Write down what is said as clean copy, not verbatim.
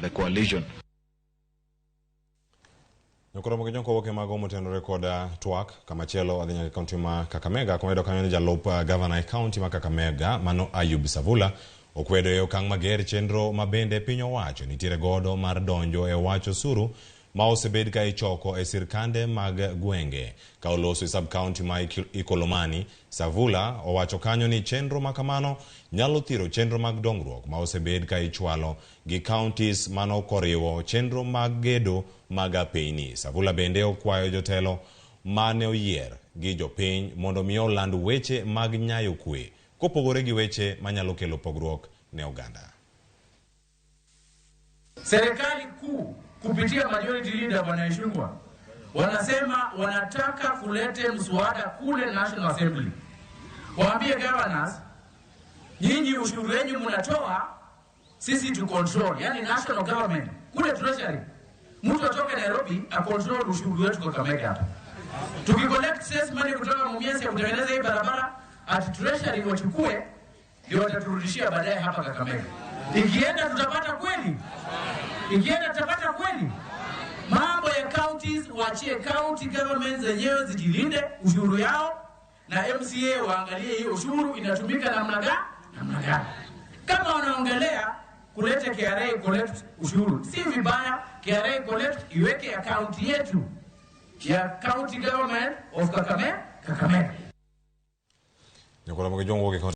the coalition. Nyokoro gi jonko woke mago motenore kod twak kamachielo adhi nyaka e kaunti ma Kakamega kuma iyudo kanyo ni jalup gavana e kaunti ma Kakamega mano Ayub Savula okwedo e okang' mager chenro ma bende piny owacho nitiere godo mar donjo e wach osuru ma osebed ka ichoko e sirkande mag gwenge. Ka oloso e sub county ma Ikolomani, Savula owacho kanyo ni chenro ma kamano nyalo thiro chenro mag dongruok ma osebed ka ichwalo gi counties mano koriwo chenro mag gedo mag apeyni. Savula bende okwayo jotelo mane oyier gi jopiny mondo mi oland weche mag nyayo kwe kopogore gi weche manyalo kelo pogruok ne oganda. Serikali kuu kupitia majority leader Bwana Ichung'wah wanasema wanataka kulete mswada kule National Assembly, waambie governors, nyinyi ushuru wenu mnatoa, sisi tu control, yani national government kule treasury, mtu atoke Nairobi a control ushuru wetu Kakamega hapa. Tukicollect cess money kutoka Mumias ya kutengeneza hii barabara, at treasury wachukue, ndio wataturudishia baadaye hapa Kakamega. Ikienda tutapata kweli? Ikienda tutapata kweli? Mambo ya counties waachie county governments zenyewe zijilinde ushuru yao, na MCA waangalie hiyo ushuru inatumika namna gani, namna gani. Kama wanaongelea kuleta KRA collect ushuru, si vibaya. KRA collect iweke account yetu ya county government of Kakamega. Nyokoro gi jongo